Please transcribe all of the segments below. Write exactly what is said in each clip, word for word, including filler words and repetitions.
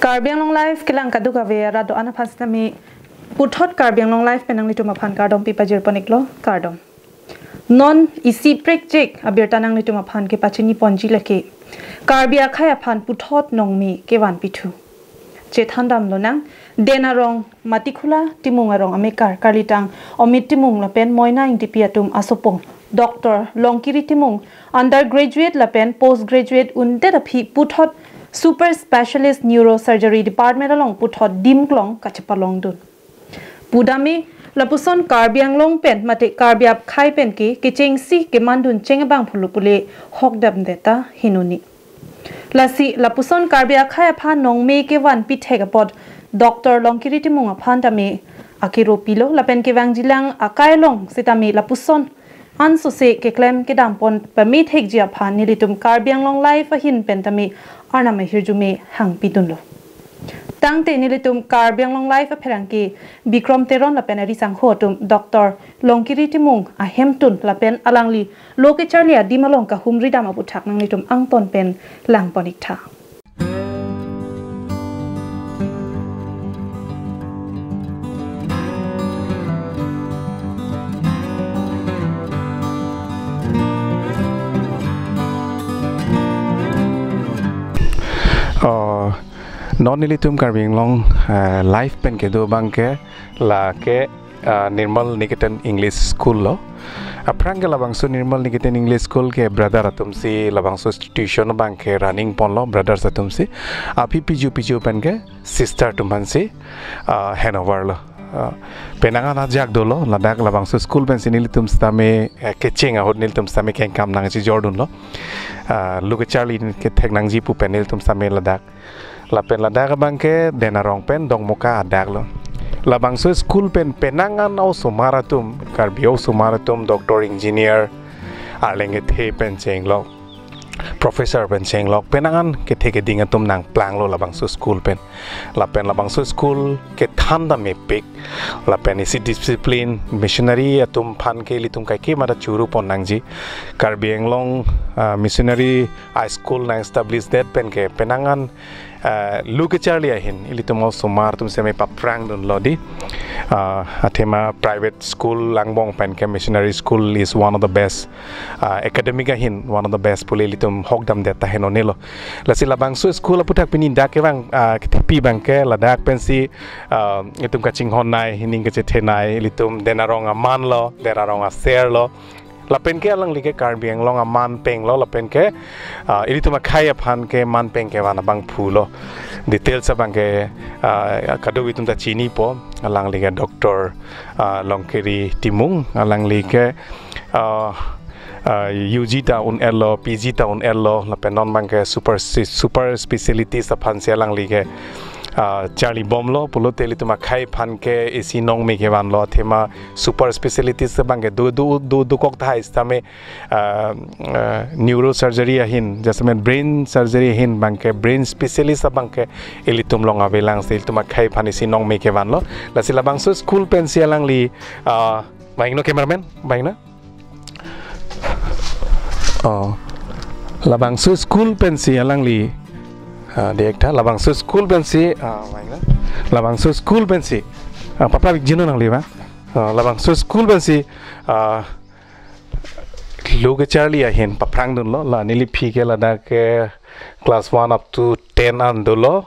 Karbi Anglong Live kelang kadokave rat do-an aphan sitame puthot Karbi Anglong Live pen nanglitum aphan kardom pipajir pon-iklo, kardom. Non isi prekjek abirta nanglitum aphan kepachini ponji lake Karbi akhei aphan puthot nongme kevan pithu. Chethan damlonang, Den Arong Matikhula Timung arong amekar karlitang Omit Timung lapen Moina Ingtipi atum asopong Doctor Longkiri Timung undergraduate lapen postgraduate undet aphi puthot Super Specialist Neurosurgery Department along puthot dimklong kachepalongdun. Pudame lapuson Karbi Anglong pen mate Karbi akhei pen ke kechengsi kemandun cheng abang phulu pule hokdamdet ta hinoni. Lasi lapuson Karbi akhei aphan nongme kevan pithek apot Doctor Longkiri Timung aphan tame akero pilo lapen kevangjilang akai along sitame lapuson ansose keklem kedam pon pamethekji aphan nelitum Karbi Anglong Live ahin pen tame Arnam ahirjume hangpidunlo. Tangte nelitum Karbi Anglong Live apherangke Bikrom Teron lapen ari sangho atum Doctor Longkiri Timung ahemtun lapen alangli lo kecharli adim along kahumri dam aputhak nanglitum angton pen lang pon-iktha. Oh, non nelitum Karbi Anglong, eh, Live pen kedo abangke lake, ah, Nirmal Niketan English School lo. Aphrang ke labangso Nirmal Niketan English School ke brother atumsi labangso institution abangke running ponlo, brothers atumsi. Aphi piju piju pen ke sister atum aphansi, ah, handover lo. Ah, penang an ajak dolo, ladak labangso school pensi nelitum sitame, eh, kecheng ahut nelitum sitame kengkam nangchijordunlo. Ah, lo kecharli kethek nangji pu pen nelitum sitame ladak. Lapen ladak abangke Den Arong pen Dongmoka adak lo. Labangso school pen penang an osomar atum, Karbi osomar atum, doctor, engineer, arleng kethe pen chenglok, professor pen chenglok, penang an kethe keding atum nangplanglo labangso school pen. Lapen labangso school kethan damepik, lapen isi discipline, missionary atum aphan ke ilitum kaike mata churu pon nangji. Karbi Anglong, ah, missionary a school nang establish det pen ke penang an, ah, lo kecharli ahin ilitum osomar atum sitame paphrangdunlo di. Ah, athema private school angbong pen ke missionary school is one of the best, ah, academic ahin one of the best pule ilitum hokdamdet ta henonelo. Lasi labangso school aputhak pini dak kevang, ah, kethepi abangke ladak pensi, ah, itum kachinghon nei, hining kachethe nei, ilitum Den Arong aman lo, Den Arong aser lo. Lapen ke alangli ke Karbi Anglong aman peng lo, lapen ke, ah, ilitum akhei aphan keman peng kevan abangphu lo. Details abangke, ah, kadokave itum ta chinipo, alangli ke Doctor, ah, Longkiri Timung, alangli ke, ah, ah, U G ta un-elo, P G ta un-elo, lapen non abangke super si-, super specialties aphansi alangli ke, ah, charlibomlo, pulote ilitum akhei aphan ke isi nongme kevanlo, athema super specialties abangke do, do, do, dokok tahai sitame, ah, ah, neurosurgery ahin, jasemet brain surgery ahin abangke, brain specialist abangke ilitum along avelang, si ilitum akhei aphan isi nongme kevanlo. Lasi labangso school pensi alangli, ah, vangno cameraman, vangno. Oh. Labangso school pensi alangli, ah, director, labangso school pensi, ah, vangno. Labangso school pensi, ah, papa big jino nangli ba? Ah, labangso school pensi, ah, lo kecharli ahin paphrangdunlo, la neli aphi ke ladak ke class one up to ten an dolo.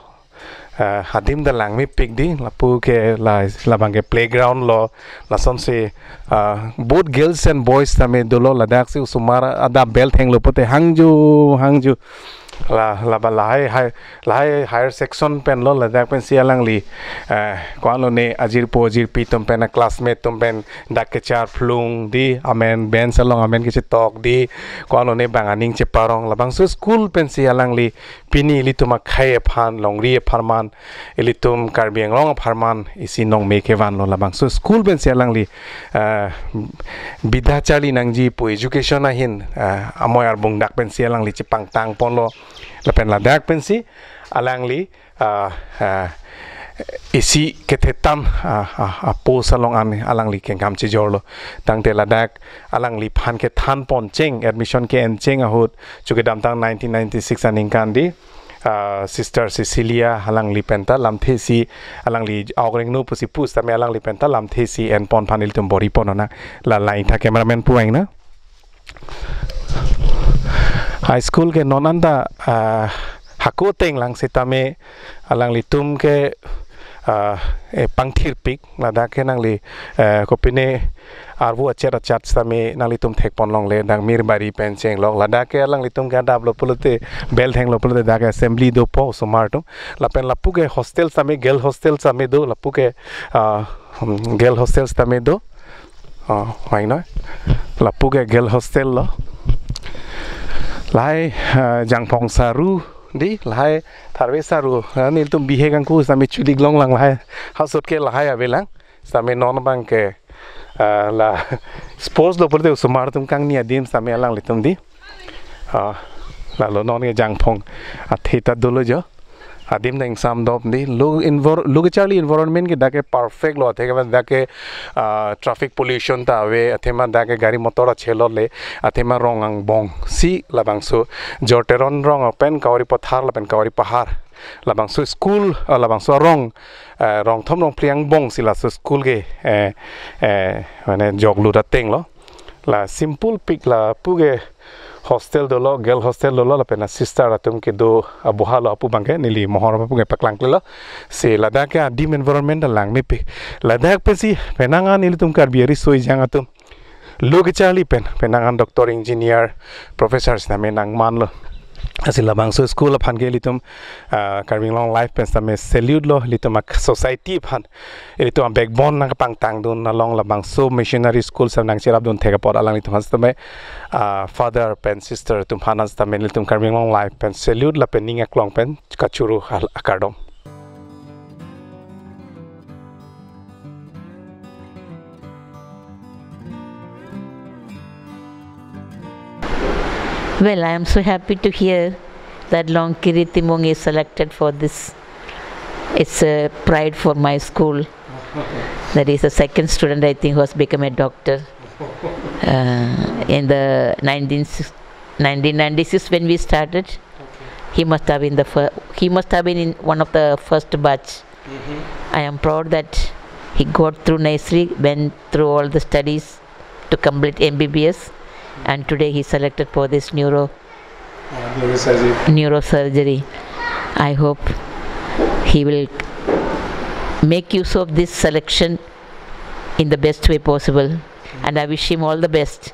Ah, adim ta langmepik di, lapu ke la, labangke playground lo, lasonsi, ah, both girls and boys tame dolo, ladaksi osomar adap bel thenglo pote hangju, hangju. La, laba lahai, hai, lahai higher section pen lo, ladak pensi alangli, eh, ko-an lone ajirpo ajirpi atum pen, classmate atum pen dak kecharplung di, amen bench along amen kechetok di, ko-an lone bang aning cheparong, labangso school pensi alangli pini ilitum akhei aphan, longri apharman, ilitum Karbi Anglong apharman isi nongme kevanlo, labangso school pensi alangli, eh, bida charli nangji pu education ahin, eh, amoi arbung dak pensi alangli chepangtang ponlo, lapen ladak pensi alangli, ah, ah, isi kethetan, ah, ah, ah, post along an alangli kengkam chijorlo. Tangte ladak alangliphan kethan pon cheng, admission ke-en cheng ahut, chu kedamtang nineteen ninety-six aningkan di, ah, Sister Cecilia alangli penta lamthe si alangli aokrengno pusi pusitame alangli penta lamthe si enpon aphan ilitum bor-ipon nang. La lain tha cameraman pu aing na. High school ke non anta, ah, hako ateng lang sitame alanglitum ke, ah, eh, pangthirpik ladak ke nangli, eh, kopine arvo achet achat sitame nanglitum thekpon longle, dak Mirbari pen chenglok, ladak ke alanglitum ke adaplo pulote, bell thenglo pulote dak assembly dopo osomar atum. Lapen lapu ke hostel sitame, girl hostel sitame do, lapu ke, ah, hmm, girl hostel sitame do. Oh, mai noi. Lapu ke girl hostel lo. Lahai, ah, Jangphong Saru dei, lahai Tharve Saru. Ah, nelitum bihek angku sitame chudik longlang lahai. Halaso ahut ke lahai avelang. Sitame non abang ke, ah, la sports lo pulote osomar atum kangni adim sitame alanglitum dei. Ah, lalo non ke Jangphong athe ta dolo jo. Adim deng samdop dei. Lo envir-, lo kecharli environment ke dak ke perfect lo, athema dak ke, ah, traffic pollution ta ave, athema dak ke gari motor achelot le, athema rong angbong si labangso Jor Teron rong pen Kauri Pathar lapen Kauri Pahar. Labangso school, ah, labangso rong, eh, rong thom rong phli angbong si laso school ke, eh, eh, mane joklut ateng lo. La simple pik lapu ke hostel dolo, girl hostel dolo, lapen la sister atum kedo aboha lo apu abang ke neli mohor apu ke paklang klelo. Si ladak ke adim environment lang mepik. Ladak pensi penang an ilitum Karbi ariso ejang atum lo kecharli pen, penang an doctor, engineer, professor sitame nangman lo. Lasi labangso school aphan ke ilitum, ah, Karbi Anglong Live pen sitame salute lo, ilitum a-society aphan, ilitum a-backbone nangkepangtang dun along labangso missionary school sitame nangcherap dun thek apot alanglitum aphan sitame, ah, father pen sister atum aphan sitame ilitum Karbi Anglong Live pen salute lapen ning aklong pen kachuru hal-, akardom. Well, I am so happy to hear that Longkiri Timung is selected for this. It's a pride for my school. That is the second student, I think, who has become a doctor. Uh, in the nineteen, nineteen ninety-six, when we started, he must have been the fir-, he must have been in one of the first batch. I am proud that he got through nursery, went through all the studies to complete M B B S, and today he selected for this neuro Uh, neurosurgery. Neurosurgery. I hope he will make use of this selection in the best way possible, and I wish him all the best.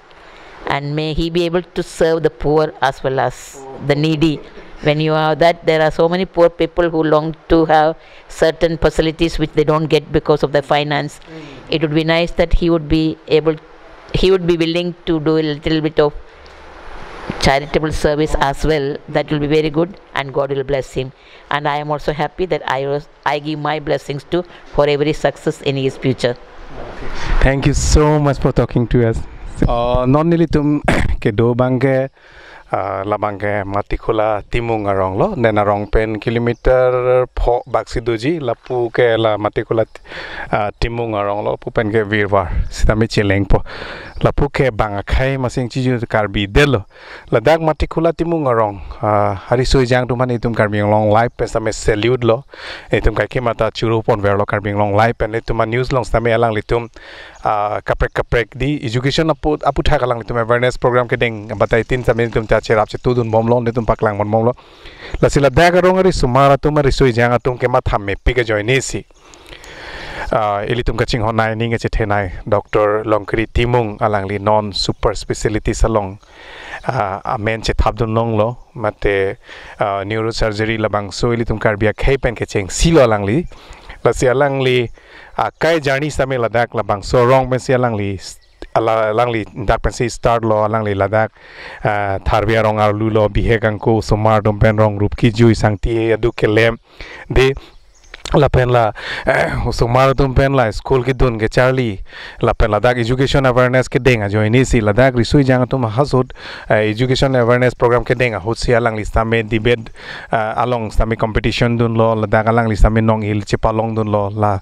And may he be able to serve the poor as well as the needy. When you are that, there are so many poor people who long to have certain facilities which they don't get because of the finance. It would be nice that he would be able, he would be willing to do a little bit of charitable service as well. That will be very good, and God will bless him. And I am also happy that I was, I give my blessings to for every success in his future. Thank you so much for talking to us. Uh, non nelitum kedo abang ke, uh, labang ke Matikhola Timung arong lo, dak arong pen kilometer pho bak si doji, lapu ke la Matikhola, uh, Timung arong lo, lapu pen ke virvar sitame chelengpo. Lapu ke bang akhei masing chiju Karbi detlo. Ladak Matikhola Timung arong, ah, ariso ejang atum aphan itum Karbi Anglong Live pen sitame salute lo. Itum kaikema ta churu ponverlo Karbi Anglong Live pen, itum a-news along sitame alanglitum, ah, kaprek kaprek dei education apu, aputhak alanglitum awareness program kedeng batai tin sitame itum ta cherap chetudun bomlo, itum paklang bomlo. Lasi ladak arong arisomar atum, ariso ejang atum kematham mepik ajoine si, ah, ilitum kachinghon nei, ning kachethe nei, Doctor Longkiri Timung alangli non super specialties along, ah, amen chethapdun longlo, mate, ah, neurosurgery labangso ilitum Karbi akhei pen kechengsi lo alangli. Lasi alangli, ah, akai journey sitame ladak labangso arong pensi alangli, ala-, alangli dak pensi start lo, alangli ladak, ah, Tharve arong arlu lo, bihek angku osomar atum pen rong rup kejui, sangti aduk kelem dei, lapen la, eh, osomar atum pen la school kedun kecharli, lapen ladak education awareness kedeng ajoine si ladak riso ejang atum halaso ahut, eh, education awareness program kedeng ahut si alangli sitame debate, eh, along sitame competition dunlo, ladak alangli sitame nong-il chepalongdunlo, la,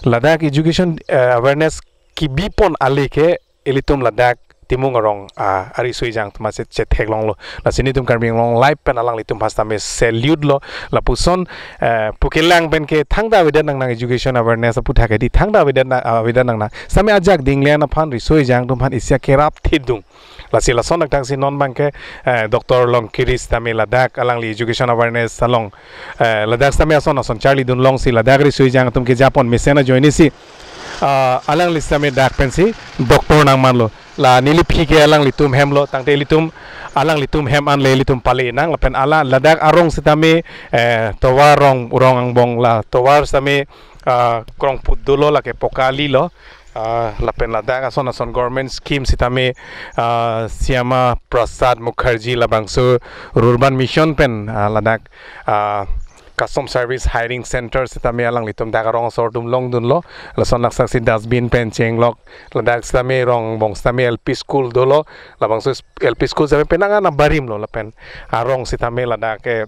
ladak education, eh, awareness kebipon ale ke ilitum ladak Timung arong, ah, ariso ejang atum ase chetheklonglo. Lasi nelitum Karbi Anglong Live pen alanglitum aphan sitame salute lo. Lapuson, eh, pukelang pen ke thangta avedet nangnang education awareness aputhak hedi thangta avedet na, avedet nangnang. Sitame ajak dingleng aphan riso ejang atum aphan isi akerap thidung. Lasi lason adak si non abangke, eh, Doctor Longkiri sitame ladak alangli education awareness along, eh, ladak sitame ason ason charlidun longsi ladak riso ejang atum kejapon mesen ajoinesi, ah, alangli sitame dak pensi doctor nangmanlo. La neliphi ke alanglitum hemlo, tangte ilitum alanglitum hem anle ilitum pale nang lapen ala ladak arong sitame, eh, tovar rong, rong angbong la tovar sitame, ah, krongput dolo, lake poka ali lo. Ah, lapen ladak ason ason government scheme sitame, ah, Shyama Prasad Mukherjee labangso Urban Mission pen, ah, ladak, ah, Custom Service Hiring Center sitame alanglitum dak arong asor atum longdunlo. Lason naksaksi dustbin pen chenglok. Ladak sitame rong angbong sitame L P school dolo. Labangso L P school sitame penang an abarim lo lapen arong sitame ladak ke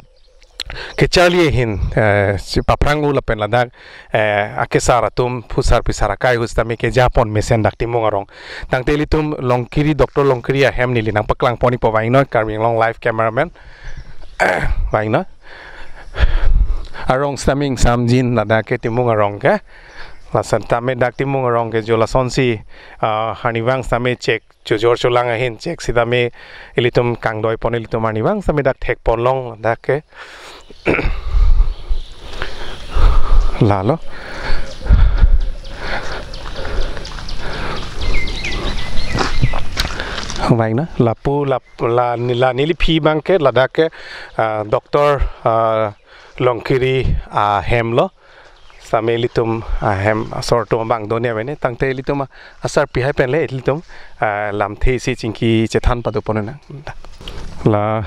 kecharli ahin, eh, si paphrang-o lapen ladak, eh, akesar atum phusar phisar akai ahut sitame kejapon mesen dak Timung arong. Tangte ilitum Longkiri, Doctor Longkiri ahem neli nangpaklang pon-ikpo, vangnon, Karbi Anglong Live cameraman. Vangnon. Arong sitame ingsamjin ladak ke Timung arong ke. Lason tame dak Timung arong ke jo lasonsi, ah, arnivang sitame chek chojor cholang ahin chek sitame ilitum kangdoi pon, ilitum arnivang sitame dak thekpon long dak ke. Lalo. Vangnon, lapu lap-, la, la neliphi abangke ladak ke, ah, Doctor, ah, Longkiri ahem lo. Sitame ilitum ahem asor atum abang do-an avene, tangte ilitum asarpi hai penle ilitum, ah, lamthe isi chingki chethan pado pon nang. La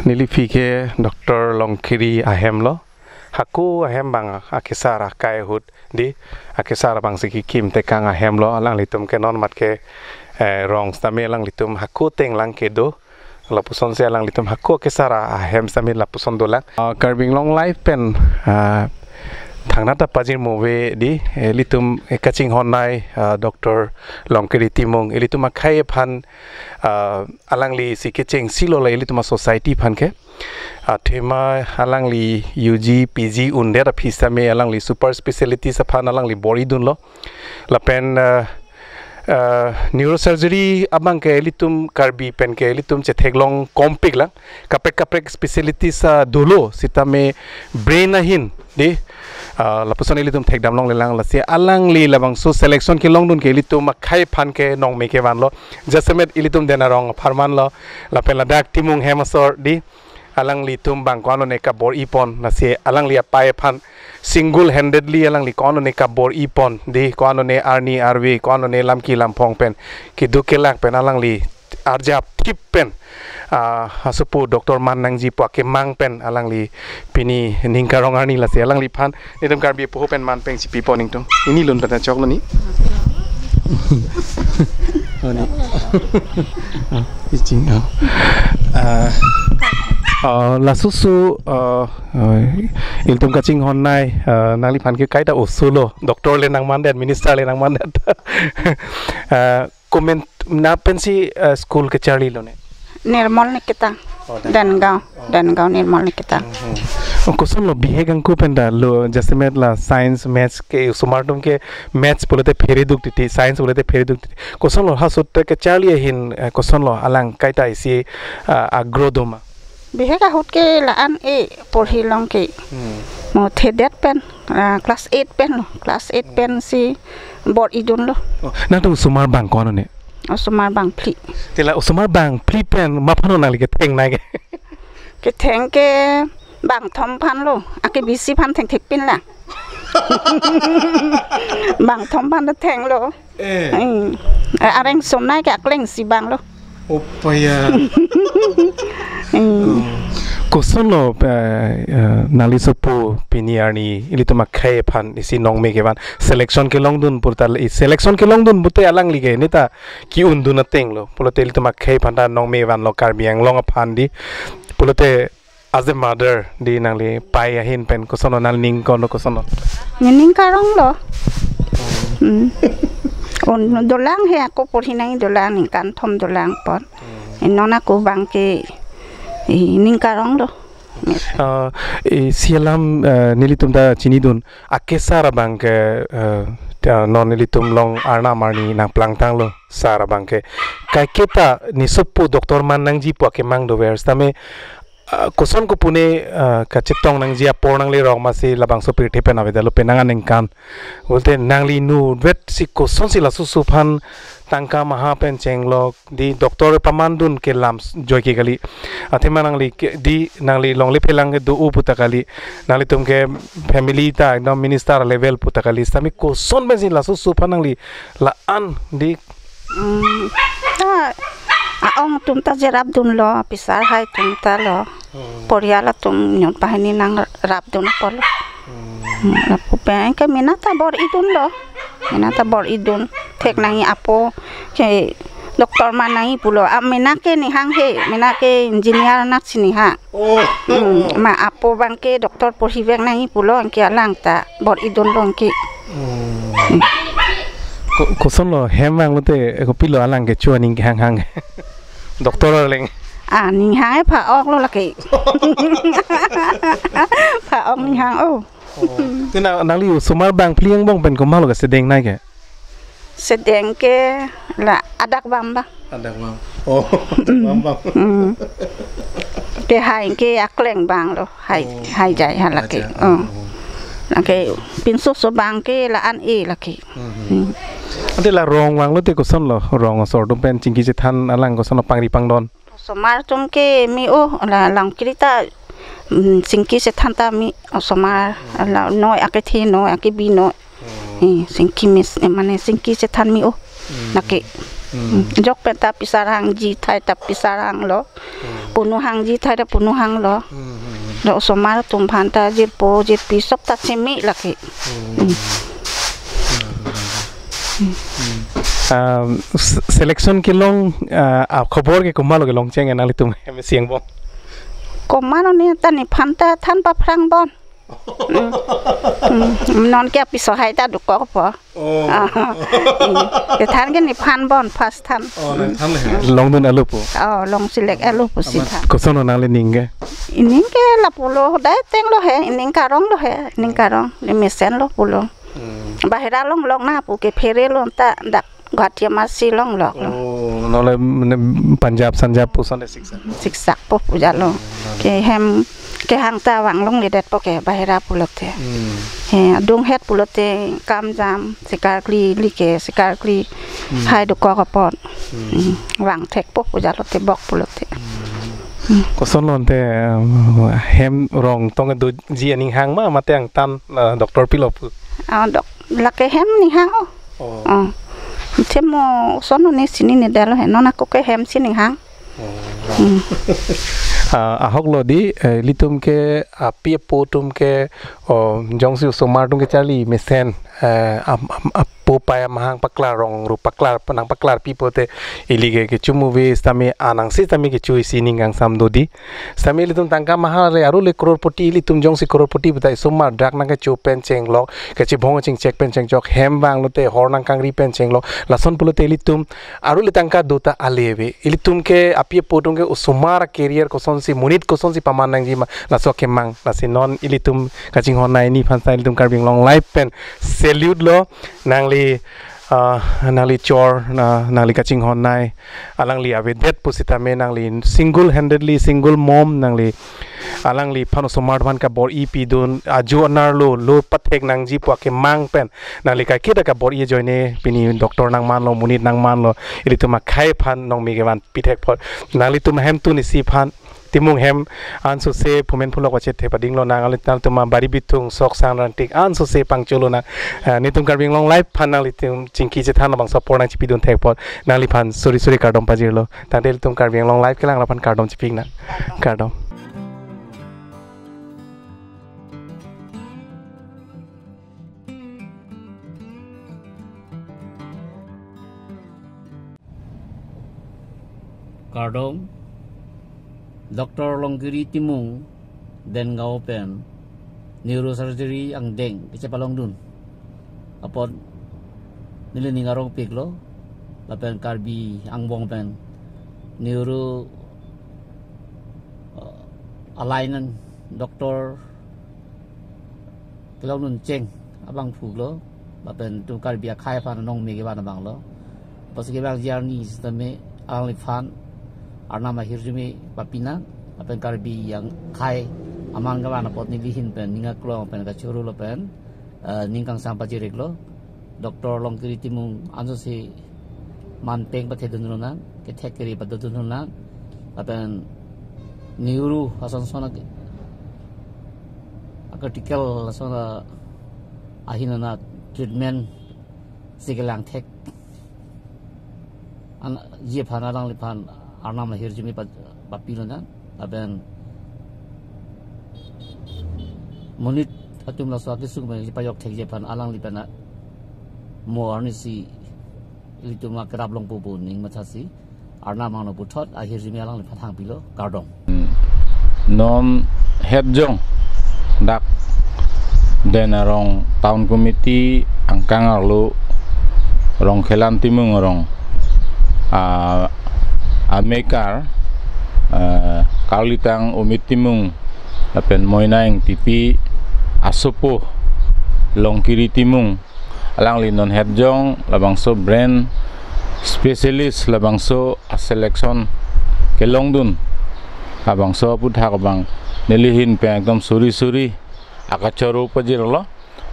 neliphi ke Doctor Longkiri ahem lo. Hako ahem abang akesar akai ahut di, akesar abangsi kekim tekang ahem lo, alanglitum ke non mat ke, eh, rong sitame alanglitum hako ateng lang kedo. Lapusonsi alanglitum hako akesar ahem sitame lapuson dolang. Ah, Karbi Anglong Live pen, ah, thangnat ta pajirmo ave di, eh, ilitum, eh, kachinghon-nei, ah, Doctor Longkiri Timung, ilitum akhei aphan, ah, alanglisi kechengsi lo la ilitum a-society aphan ke. Athema alangli U G, P G undet aphi sitame alangli super specialities aphan alangli bor-idunlo. Lapen, eh, eh, neurosurgery abangke ilitum Karbi pen ke ilitum chetheklong kompik lang. Kaprek kaprek specialities, ah, dolo sitame brain ahin di, ah, lapuson ilitum thekdam longlelang, lasi alangli labangso selection kelongdun ke ilitum akhei aphan ke nongme kevanlo. Jasemet ilitum Dena Rong apharman lo. Lapen ladak Timung hem asor di, alanglitum abang ko-an lone kabor-ipon, lasi alangli apei aphan single handedly alangli ko-an lone kabor-ipon di, ko-an lone arni arve, ko-an lone lamki lamphong pen keduk kelak pen alangli arjap thip pen, ah, asopo doctor man nangji pu akemang pen alangli pini ning karong arni, lasi alangliphan nelitum Karbi apoho pen man peng si pipon ingtung. Ini lun pen choklo ni. Oh, ni. Oh, iching, oh. Ah, ah, laso oso, ah, ah, ilitum kachinghon-nei, ah, nangliphan ke kaita oso lo, doctor le nangmandet, minister le nangmandet. Ah, comment na pensi, ah, school kecharli lo ne? Nirmal Nikita. Oh, Dangaon. Dangaon. Oh. Dangaon Nirmal Nikita. Mhm. Oh, koson lo bihek angku pen ta lo, jasemet la science, maths ke osomar atum ke maths pulote phere duk titi, science pulote phere duk titi. Koson lo ha ahut ta kecharli ahin, eh, koson lo alang kaita isi, ah, agroh do ma? Bihek ahut ke la-an e porhi long ke. Hmm. Mo thedet pen, ah, class eight pen lo, class eight pen si bor-idunlo. Oh, nangtum osomar bang ko-an ne? Osomar bang phli. Te la osomar bang phli pen maphan nangli ketheng nai ke? Ketheng ke bangthom aphan lo, ake bisi aphan thengthek pin la. Bangthom aphan ta thenglo. Eh. Hmm. Eh, areng som nai ke akleng si banglo. Opaya. Hmm. Oh. Koson lo, eh, eh, nangli sopo pini arni ilitum akhei aphan isi nongme kevan, selection kelongdun pulote, i selection kelongdun pulote alangli ke neta ke-undun ateng lo. Pulote ilitum akhei aphan ta nongme vanlo Karbi Anglong aphan di. Pulote as a mother di nangli pei ahin pen koson lo, nangli ning ko-an lo, koson lo? Nening karong lo. Hmm. Un dolang he ako porhi nangji dolang ningkan thom dolang pon. Hmm. Non ako abangke, eh, ning karong lo. Ah, eh, si alam, eh, nelitum ta chinidun. Akesar abangke, eh, ta non nelitum along arnam arni nangplangtanglo sar abangke. Kaiketa nesopo doctor man nangji pu akemang dover. Sitame, ah, koson kopune, ah, kachetong nangji apor nanglerok masi labangso pirthe pen avedetlo penang aningkan. Pulote nangli inutvet si kosonsi laso aso aphan tangka maha pen chenglok, dei doctor pamandun ke lam s-, joike kali. Athema nangli ke, dei nangli longle phelang kedo-o puta kali. Nanglitum ke family ta ekdom minister level puta kali. Sitame koson pensi laso aso aphan nangli la-an dei. Hmm, ta, a-ong atum ta jerapdunlo, pisar hai atum ta lo. Hmm. Porial atum nyun pahini nangrapdun apotlo. Hmm. Hmm, lapu pen ke mena ta bor-idunlo. Mena ta bor-idun. Thek nangji apo ke doctor man nangji pulo. Ah, mena ke ninghang he, mena ke engineer nangsi ninghang. Oh. Hmm, ma apo abangke doctor porhivek nangji pulo, anke alang ta bor-idunlo anke. Hmm. Ko-, kosonlo hem vanglote, eh, kopilo alang kecho aning kehanghang. Doctor arleng. Ah, ninghang e pha-oklo lake. Pha-ok ninghang o. Oh. Te nang, nangli osomar bang phli angbong pen komatlo kesedengnei ke? Sedeng ke la adak bam ba. Adak bam. Oh, adak bam bam. Hmm. Ke hai ke akleng banglo. Hai, oh, hai jai halake. Acha, oh. Oh. Lake pinso so abangke la-an e lake. Hmm. Hmm. Ante la rong vanglote kosonlo, rong asor atum pen chingki chethan alang kosonlo pangri pangdon? Osomar atum ke me-o, la alangkri ta, mm, chingki chethan ta me osomar, la noi akethe noi akebi noi. Hmm. Eh, chingki mes, eh, mane chingki chethan me-o. Hmm. Lake. Hmm. Hmm. Jok pen ta pisar hangji thai ta pisar hanglo. Hmm. Punu hangji thai ta punu hanglo. Hmm, hmm, hmm. La osomar atum aphan ta jirpo jirpi sok ta cheme lake. Hmm. Hmm. Hmm. Um, s-, selection kelong, uh, akhobor ke komatlo kelong cheng nanglitum M S C angbong? Komatlo ne ta nephan ta than paphrang bon. Hmm. Hmm. Non ke apiso hai ta dokokpo. Oh. Ah. Hmm. Kethan ke nephan bon first than. Oh, nangthan le. Hmm. Longdun alo pu. Oh, long select alo pusi than. Kosonlo nangli ning ke? Ining ke lapulo, hodai ateng lo he, ining karong lo he, ining karong, ne mesen lo pulo. Hmm. Bahira longlok nang pu ke pherelo ta dak Guwahati amatsi longloklo. Oh, nole mane Punjab Sanjab puson de siksak. Siksak po pu jalo. Hmm. Ke hem kehang ta vang longledetpo ke bahira pulote. Hmm. He adung het pulote kam jam sikar kli like sikar kli, hmm, hai dokok apot. Hmm. Hmm. Vang thekpo pu jalo te bok pulote. Hmm. Hmm. Kosonlo ante, um, hem rong tong doji aninghang ma mate angtan, uh, doctor pilo pu? Ah, dok-, lake hem ninghang o. Oh. Oh. Themo sono ne sininedetlo he. Non ako ke hem si ninghang. Oh. Hmm. Ah, ahoklo dei, eh, ilitum ke api apo atum ke, oh, jongsi osomar atum kecharli mesen, eh, am, am, apo apai amahang paklar, rong ru paklar, nangpaklar pi pote ili ke kecho movie sitame anang sitame kecho isi ning kangsam do dei. Sitame ilitum tangka maha le arlo le crorepati, ilitum jongsi crorepati puta isomar dak nangkecho pen chenglok, kachibong chingchek pen chengchok, hem vanglote hor nangkangri pen chenglok, lason pulote ilitum arlo le tangka do ta ale ave. Ilitum ke api apo atum ke osomar career kosonsi, monit kosonsi paman nangji ma, laso kemang. Lasi non ilitum kachinghon nei ni aphan sa ilitum Karbi Anglong Live pen salute lo, nangli, ah, nangli chor, na, nangli kachinghon nei, alangli avedet pusitame nangli single handedly, single mom nangli, alangliphan osomar aphan kabor-i pidun, ajo anerlo, lo pathek nangji pu akemang pen, nangli kaiketa kabor-i ajoine, pini doctor nangmanlo, monit nangmanlo, ilitum akhei aphan nongmi kevan pithek apot, nanglitum ahemtun isi aphan, Timung hem ansose phumen phulok pachethe padinglo nang, alit nangtum abari bithung sok sang rangtik ansose pangcholo nang. Ah, netum Karbi Anglong Live aphan nanglitum chingki chethan labangso apor nangchipidun thek apot nangliphan suri suri kardom pajirlo. Tangte ilitum Karbi Anglong Live kelang aphan kardom chipik nang. Kardom. Kardom, Doctor Longkiri Timung, Dengaon pen neurosurgery angdeng kechepalongdun apot neli ning arongpiklo, lapen Karbi angbong pen Neuru, uh, Alliance doctor kelongdun cheng abangphu lo, lapen itum Karbi akhei aphan anong me kevan abang lo. Apotsi kevangji arni sitame alangliphan Arnam ahirjume papi nang, lapen Karbi akhei aman kevan apot neli ahin pen ning aklong pen kachoro lapen, eh, ning kangsam pajir-iklo. Doctor Longkiri Timung ansose manpeng pathedun lonang, kethek kere padodun lonang, lapen Neuru ason son ag-, a-critical ason a-, ahin ana treatment si kelang thek an-, ji aphan alangliphan Arnam ahirjume pa-, papi lonang, lapen monit atum laso akesung pen pajok thekji aphan alangli pen a-, mo arnisi ilitum akerap longpo pu ning mathasi Arnam angno puthot ahirjume alangliphan hangpilo, kardom. Non hetjong dak Den Arong Town Committee angkang arlo Rongkhelan Timung arong, ah, amekar, ah, Karlitang Umit Timung lapen Moina Engtipi asopo Longkiri Timung, alangli non hetjong labangso brain specialist labangso a-selection kelongdun, labangso aphuthak abang neli ahin pen ekdom suri suri akachoro pajirlo,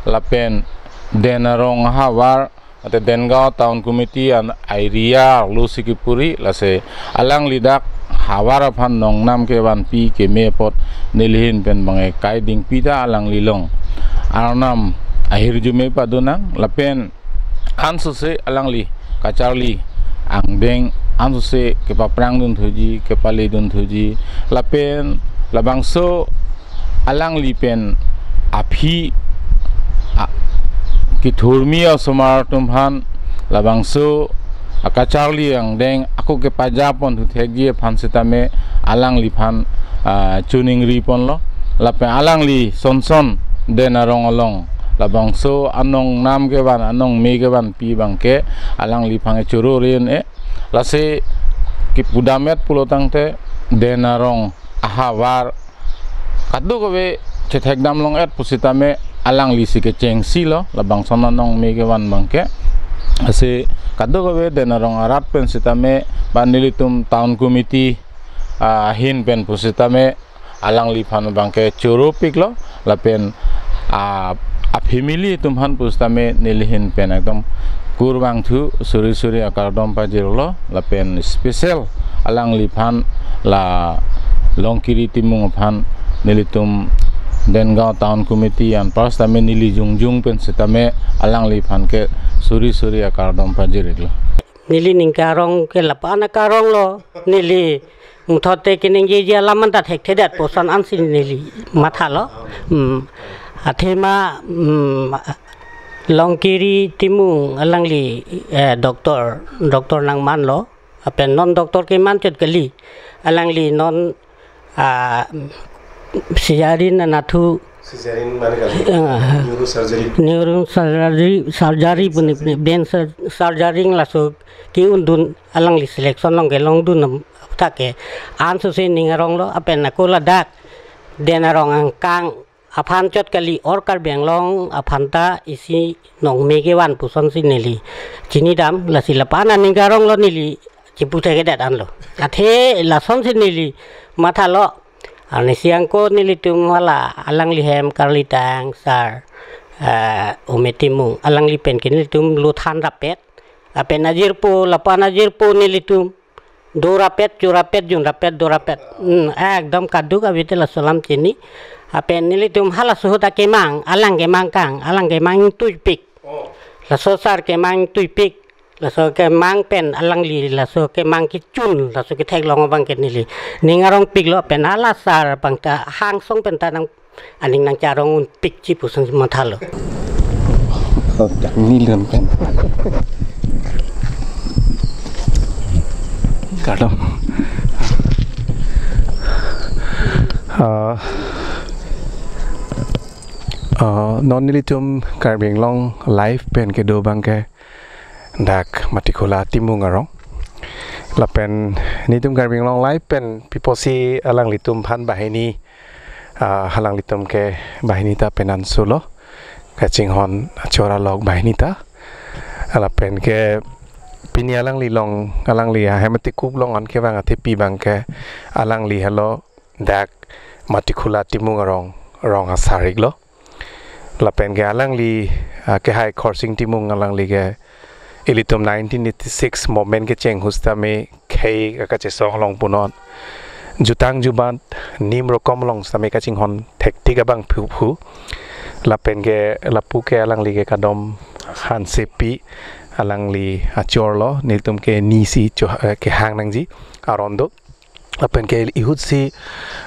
lapen Den Arong ahavar, ate Dengaon Town Committee an area arlo si kepuri, lasi alangli dak havar aphan nongnam kevanpi keme apot neli ahin pen bang-e kai dingpi ta alangli along Arnam ahirjume padonang, lapen ansose alangli kacharli angdeng ansose kepaprangdun thuji, kepaledun thuji, lapen labangso alangli pen aphi a-, kethurmi asomar atum aphan labangso akacharli angdeng ako kepajapon thu thekji aphan sitame alangliphan, ah, choningriponlo, lapen alangli son son Den Arong along labangso anongnam kevan, anong me kevanpi abangke alangliphan choro rin e. Lasi kipudamdet pulo tangte Den Arong ahavar kadokave chethekdam long-et pusitame alangli si kechengsilo labangson anong me kevan abangke. Lasi kadokave Den Arong arat pen sitame ba nelitum Town Committee, ah, ahin pen pusitame alangliphan abangke choropiklo, lapen, ah, a-family atum aphan pusitame neli ahin pen ekdom kurvangthu suri suri akardom pajirlo, lapen special alangliphan la Longkiri Timung aphan nelitum Dengaon Town Committee an pusitame neli jongjong pen sitame alangliphan ke suri suri akardom pajir-iklo. Neli ning karong ke lapu-an akaronglo, neli puthot te keningjeji alam anta thekthedet puson ansi neli mathalo. Hmm. Athema, hmm, Longkiri Timung alangli, eh, doctor, doctor nangmanlo. Lapen non doctor keman chot kali. Alangli non, ah, cesarean anatthu. Cesarean mane kali? Ah. Neurosurgery. Neurosurgery, surgery puni, puni, brain sur-, surgery laso ke-undun alangli selection along kelongdun aputhak ke ansose ning aronglo, lapen ako ladak Den Arong angkang aphan chot kali or Karbi Anglong aphan ta isi nong me kevan pusonsi neli chinidam, lasi lapu-an aning karonglo neli chipu thekthe det anlo. Athe lasonsi neli mathalo. Arnisi ako nelitum hala alangli hem Karlitang sar, eh, Umit Timung, alangli pen ke nelitum lo than rapet. Lapen ajirpo, lapu-an ajirpo nelitum do rapet, cho rapet, jun rapet, do rapet. Hmm, ekdom kadokave te laso alam chini. Lapen nelitum halaso ahut akemang, alang kemang kang, alang kemang ingtuipik. Oh. Laso sar kemang ingtuipik. Laso kemang pen alangli, laso kemang kechun, laso ketheklong abang ke neli ning arongpiklo, pen hala sar abang ta hangsong pen ta nang aning nangcharong unpikji puson mathalo. Oh, dak nilun pen. Kardom. Ah, ah, non nelitum Karbi Anglong Live pen kedo abang ke dak Matikhola Timung arong. Lapen netum Karbi Anglong Live pen piposi alanglitum aphan banghini, ah, alanglitum ke banghini ta penansulo. Kachinghon achor alok banghini ta. Lapen ke pini alangli along, alangli ahem atikup along an kevang athepi abang ke alangli helo dak Matikhola Timung arong, rong asar iklo. Lapen ke alangli, ah, kehai Khorsing Timung alangli ke ilitum nineteen eighty-six movement kecheng ahut sitame khei kachesong along punon. Jutang jubat nim rokom along sitame kachinghon thektik abang phuphu. Lapen ke lapu ke alangli ke Kadom Hansepi alangli achorlo, nelitum ke nisi cho, eh, kehang nangji aron do. Lapen ke ihutsi,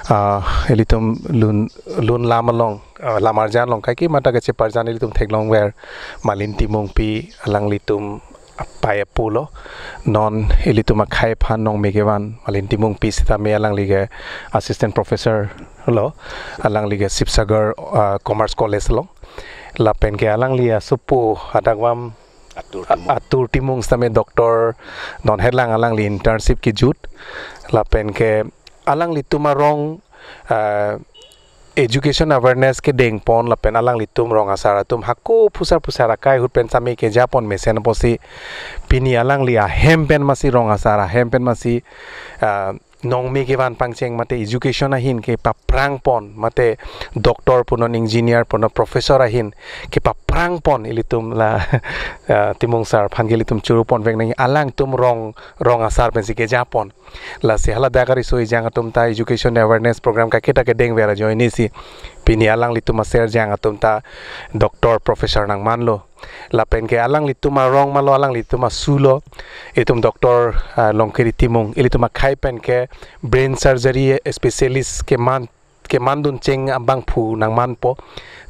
ah, ilitum lun, lun lam along, ah, lamarjan along kaike mata kacheparjan ilitum theklongver Malin Timungpi alanglitum apei apo lo. Non ilitum akhei aphan nongme kevan Malin Timungpi sitame alangli ke assistant professor lo, alangli ke Sivasagar, ah, Commerce College along. Lapen ke alangli asopo adakvam Atur Timung. Atur Timung sitame doctor, non helang alangli internship kejut. Lapen ke alanglitum arong, ah, education awareness kedengpon, lapen alanglitum rong asar atum hako phusar phusar akai ahut pen sitame kejapon mesen apotsi pini alangli ahem pen masi, rong asar ahem pen masi, ah, nongme kevan pangcheng mate education ahin kepaphrangpon, mate doctor punon, engineer punon, professor ahin kepaphrangpon ilitum la, ah, Timung sar aphan ke ilitum chorupon vek nang, alangtum rong, rong asar pensi kejapon. Lasi haladak ariso ejang atum ta education awareness program kaike ta kedengver ajoinesi pini alanglitum aserjang atum ta doctor professor nangmanlo. Lapen ke alanglitum arong malo, alanglitum asulo, itum doctor, ah, Longkiri Timung, ilitum akhei pen ke brain surgery specialist keman, kemandun cheng abangphu nangmanpo.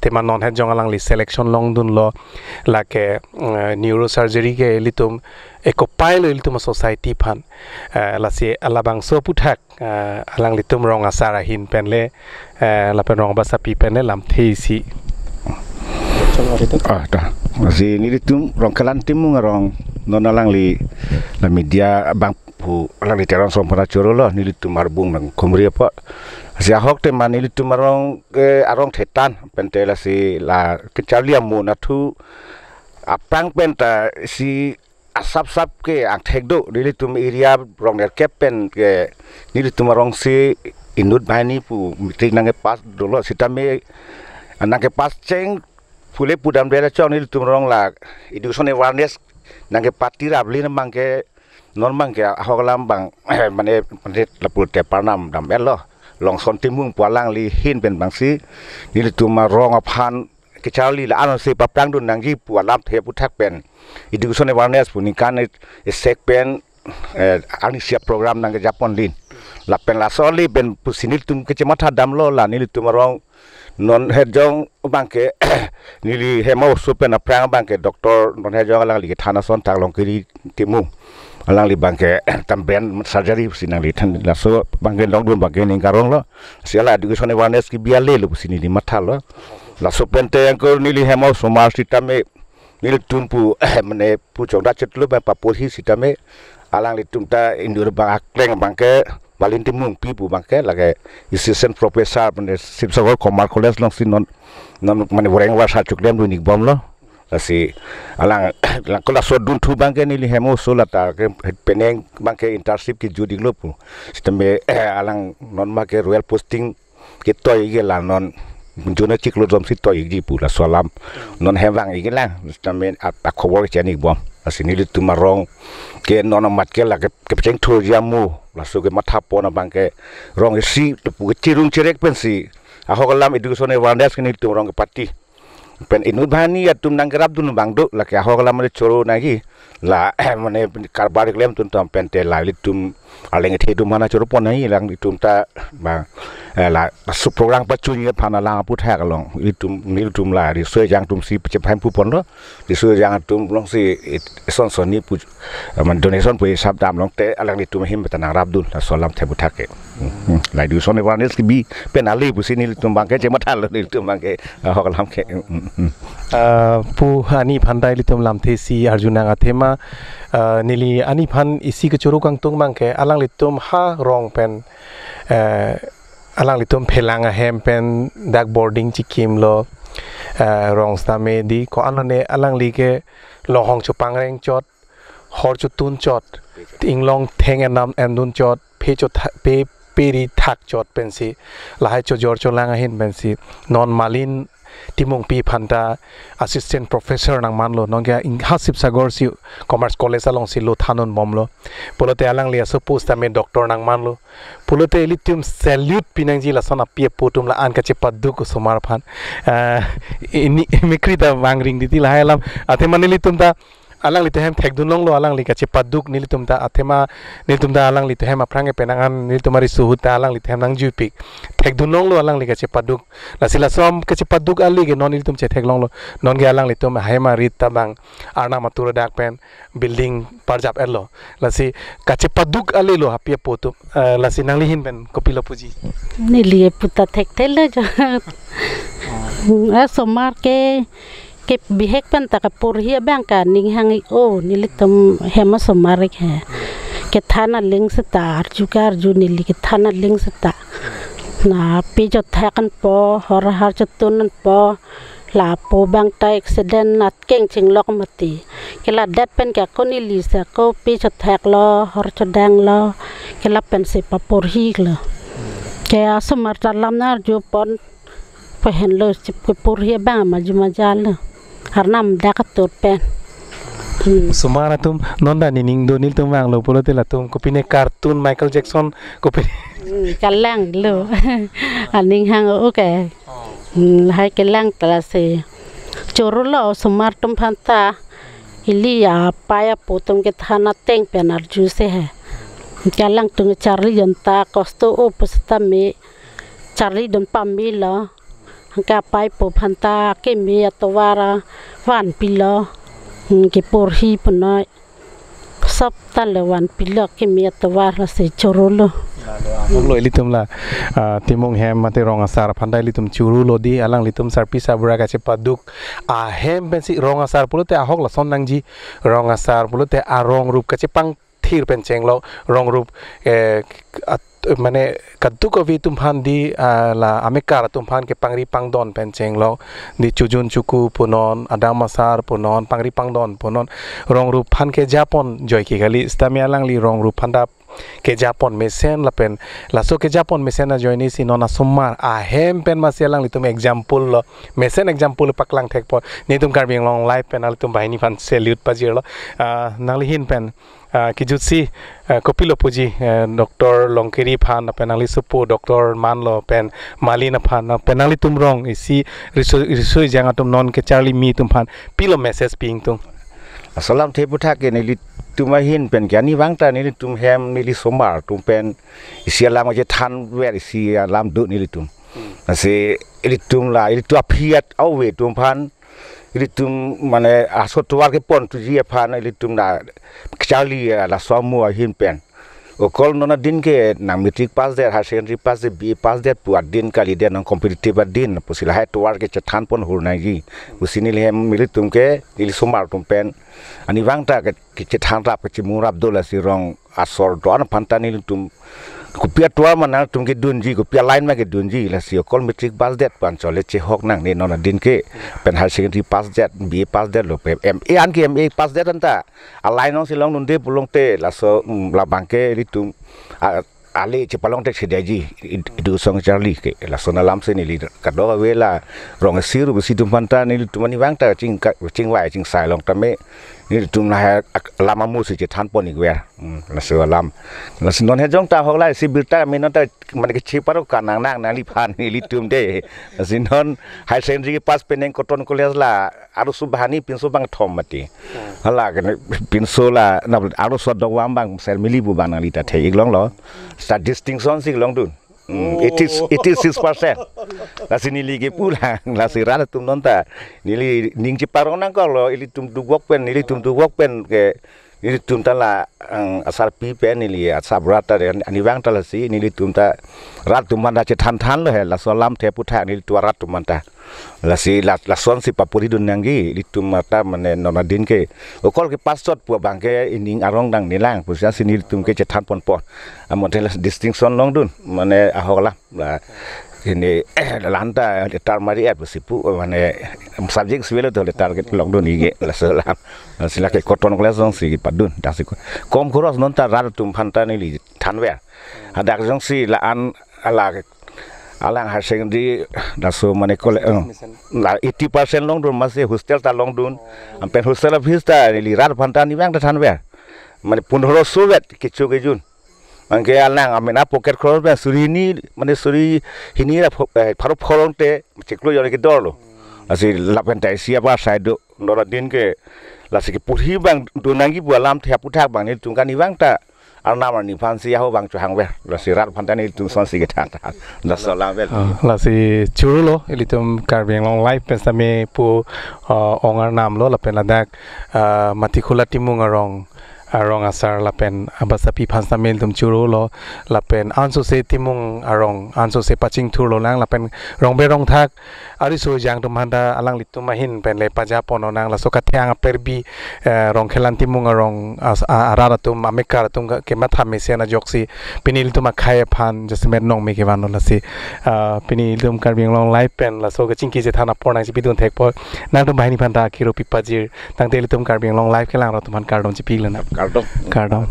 Tema non het jong alangli selection longdunlo, lake, eh, neurosurgery ke ilitum ekopai lo ilitum society aphan. Eh, lasi labangso aphuthak, eh, alanglitum rong asar ahin penle, eh, lapen rong abasapi penle lamthe isi. Ah, ta. Lasi nelitum Rongkhelan Timung arong non alangli la media abangphu alangli Teron Somphona chorolo, nelitum Marbung nangkhumri apot. Lasi ahok tema nelitum arong ke arong thetan pente lasi la kacharli amo nathu aphrang penta si asap sap ke angthek do, nelitum area rong nerkep pen ke nelitum arong si inut banghini pu matric nangkepass dolo sitame nangkepass cheng phule pudam dera chong nelitum arong la education awareness nangkepati rapli namang ke non abang ke ahok alam abang mane mane lapu te parnam dam-etlo. Longson Timung pu alangli ahin pen abangsi nelitum arong aphan kacharli la ansi paphrangdun nangji pu alamthe aphuthak pen education awareness pu ningkan e-, esek pen, eh, arnisi a-program nangkejapon din. Lapen laso ali pen pusi nelitum kachematha damlo, la nelitum arong non het jong abang ke neli hem aoso pen aphrang abang ke doctor non het jong alangli kethan ason thak Longkiri Timung. Alangli abang ke tam brain surgery pusi nangli than, laso abang ke longdun abang ke ning karong lo. Si la education awareness kebi ale lo pusi neli mathalo. Laso pente anke neli hem aosomar sitame nelitum pu mane pu chongda chetlo ba paporhi sitame alanglitum ta inut abang akleng abang ke Malin Timungpi pu abang ke lake assistant professor mane Sivasagar Commerce College alongsi non, non mane voreng var sa chuklemdun ikbomlo. Lasi alang, alang ko laso dunthu abang ke neli hem aoso lata ke penang abang ke internship kejut iklo pu. Sitame alang non ma ke royal posting ketoi ikji la non jona chiklo jom si toi ikji pu laso alam non hem vang ikji lang. Sitame a, akhobor ke chini bom. Lasi nelitum arong ke non amat ke lake kepacheng thurji amo, laso kemathapon abang ke rong isi tepu kechirung cherek pensi ahok alam education awareness ke nelitum arong kepati. Pen inut banghini atum nangkerapdun abang do, lake ahok alam le choro nangji, la mane karbar klemdun atum pente la ilitum Arleng kethe atum aphan choro pon nangji, alanglitum ta ba, eh, laso program pachunji aphan alang aputhak along ilitum, nelitum la riso ejang atum si pachepahemphu ponlo. Riso ejang atum along si it-, ison sonni pu, eh, man donation pu hisap damlong te alanglitum ahin beta nangrapdun, laso alamthe aputhak ke. Hmm, hmm. Lahai do son awareness kebi pen ale pusi nelitum abangke chemathalo, nelitum abangke, eh, ahok alam ke. Hmm, hmm, hmm. Ah, pu ani aphan ta ilitum lamthe isi arjunang, athema, ah, neli ani aphan isi kechoro kangtung abangke alanglitum ha rong pen, eh, alanglitum phelang ahem pen dak boarding chikimlo, eh, rong sitame di ko-an lone alangli ke longhong chopangreng chot, hor chotun chot, inglong theng enam endun chot, phe chotha-, phe peri thak chot pensi, lahai chojor cholang ahin pensi non Malin Timungpi aphan ta assistant professor nangmanlo, nonke ing ha Sivasagar si Commerce College alongsi lo thandun bomlo. Pulote alangli aso post tame doctor nangmanlo. Pulote ilitum salute pinangji lason api apo atum la-an kachepaduk osomar aphan. Ah, ini emekri ta vangring titi lahai alam. Athema nelitum ta alanglitum ahem thekdun longlo, alangli kachepaduk nelitum ta, athema nelitum ta alanglitum ahem aphrang ke penang an nelitum ariso ahut ta alanglitum ahem nangjuipik. Thekdun longlo alangli kachepaduk. Lasi laso kachepaduk ale ke non ilitum chethek longlo. Nonke alanglitum ahem arit ta bang arnam atur adak pen building parjap-etlo. Lasi kachepaduk ale lo api apo atum. Eh, lasi nangli ahin pen kopilo puji? Neli pu ta thekthelo jo. Osomar ke, ke bihek pen ta kaporhi abang ke aning hang-i o, nelitum hem osomar ke. Kethan aling seta, arju ke arju neli kethan aling seta. Na phi chothek anpo, hor har chotun anpo, lapu abang ta accident atheng chinglok mati. Ke ladet pen ke ako neli si ako phi chotheklo, hor chodanglo, ke lapen si paporhilo. Ke osomar ta lam nang arju pon, pahenlo si paporhi abang maju majalo. Arnam dak atur pen. Hmm. Osomar atum non ta nening do, nelitum vanglo pulote latum kopine cartoon Michael Jackson kopine. Hmm, kalanglo. Aning hang-o ke. Hmm, lahai kelang ta lasi chorolo osomar atum aphan ta. Ili apei apo atum kethan ateng pen arju si he. Ke alangtum charlidun ta kosto-o pusitame charlidun pamelo. Anke apei apo aphan ta keme atovar vanpilo. Hmm, keporhi punoi. Sop ta le vanpilo keme atovar, lasi chorolo. Ahoklo ilitum la, ah, Timung hem mate rong asar aphan ta ilitum chorolo di, alanglitum sarpi sarbura kachepaduk ahem pensi, rong asar pulote ahok lason nangji, rong asar pulote arong rup kachepangthir pen chenglok, rong rup, eh, at-, mane kadokave atum aphan di, ah, la amekar atum aphan kepangri pangdon pen chenglok, di chojun choku punon, adam asar punon, pangri pangdon punon, rong rup aphan kejapon joike kali, sitame alangli rong rup aphan ta kejapon mesen lapen laso kejapon mesen ajoine si non osomar ahem pen masi alanglitum example lo, mesen example paklang thekpo. Netum Karbi Anglong Live pen alanglitum banghini aphan salute pajirlo. Ah, nangli ahin pen, ah, kejutsi, ah, kopilo puji, eh, Doctor Longkiri aphan, pen nangli sopo Doctor Manlo, pen Malin aphan, pen nanglitum rong isi riso, riso ejang atum non kecharli mi atum aphan pilo message pi ingtung? Laso alamthe aputhak ke nelitum ahin pen ke ani abang ta nelitum hem neli osomar atum pen isi alam kachethanver isi alam do nelitum. Hmm. Lasi ilitum la, ilitum aphi ave atum aphan, ilitum mane aso tovar kepon thuji aphan ilitum la kecharli, eh, laso amo ahin pen. Okol non adin ke nang matric pass det, higher secondary pass det, B A pass det pu adin kalidet, nang competitive adin pusi lahai tovar kechethan pon hur nangji pusi neli hem nelitum ke neli osomar atum pen ani abang ta ke, kechethan rap kechemung rap do, lasi rong asor do-an aphan ta nelitum kopi atovar ma nangtum kedunji, kopi aline ma kedunji, lasi okol matric pass det pu anchot le chehok nangne non adin ke, pen higher secondary pass det, B A pass detlo, pen M A an ke M A pass det anta aline along si longdunde pulote laso, mm, labang ke ilitum a, ale chepalong thekthedetji, id-, idu song charli ke, lason alam si neli kadokave la rong isi ru isi atum aphan ta nelitum ani abang ta chingka-, chingvai chingsai long tame nelitum lahai ak-, alam amo si chethan pon ikver. Hmm, laso alam. Lasi non hejong ta ahok la isi birta kami non ta mane kechi paro kanang nang nangliphan nelitum de. Lasi non higher secondary pass pen neng Cotton College la arloso banghini pinso bangthom mati. Hala kene pinso la na arloso dokvam bang ser mili bu bang nangli ta thek-ik longlo. Sa distinction si longdun. Hmm, eighty, eighty-six percent. Lasi neli kepu lang, lasi rat atum non ta. Neli ning cheparong nangkoklo, ilitum dukvok pen, nelitum dukvok pen ke, nelitum ta la, ang, asarpi pen neli asabrat ta den, anivang ta lasi, nelitum ta rat atum aphan ta chethan thanlo he, laso alamthe aphuthak nelitum rat atum aphan ta. Lasi la, lasonsi papuridun nangji, ilitum mata mane non adin ke, okol ke pass chot pu abang ke ining arong dang nilang, pusi si nelitum ke chethan ponpon. Amonte la distinction longdun, mane ahok la, la, ini, la-an ta letter mari-et pusi pu, mane subject si avelo to letter ke longdun ike, laso alam. Lasi lake Cotton College alongsi padun, daksi ko. Kom khoros non ta rat atum aphan ta neli thanver. Hadak jongsi la-an ala, alang higher secondary, laso mane kole, eh, la eighty percent longdun masi hostel ta longdun. Anpen hostel fees ta neli rat aphan ta anivang ta thanver. Mane pundroso vet kecho kejun. Anke alang amena pocket khoros pen suri hini, mane suri hini ra pho-, eh, pharo pholong te chiklo jon kedorlo. Lasi lapen ta isi apa side do, non adin ke, lasi keporhi bang do nangji pu alamthe aphuthak bang nelitum kanivang ta arnam arni aphansi aho bang chohangver. Lasi rat aphan ta nelitum sonsi kethan tha. Laso alamver. Ah, lasi choro lo, ilitum Karbi Anglong Live pen sitame pu, ah, ong arnam lo, lapen ladak, ah, Mathikhula Timung arong, arong asar lapen abasapi aphan sitame ilitum choro lo, lapen ansose Timung arong, ansose pachingthur lo lang, lapen rongbe rongthak, ariso jang atum aphan ta alanglitum ahin pen le paja pon nang, laso kathang aperbi, eh, Rongkhelan Timung arong as-, a-, arat atum, amekar atum ke, kematha mesen ajoksi, pini ilitum akhei aphan, jasemet nong me kevan lo lasi, ah, pini ilitum Karbi Anglong Live pen, laso kachingki chethan apor nangchipidun thekpo, nangtum banghini aphan ta kiru pipajir, tangte ilitum Karbi Anglong Live kelang rat atum aphan kardom chipi lana. Kardom. Kardom.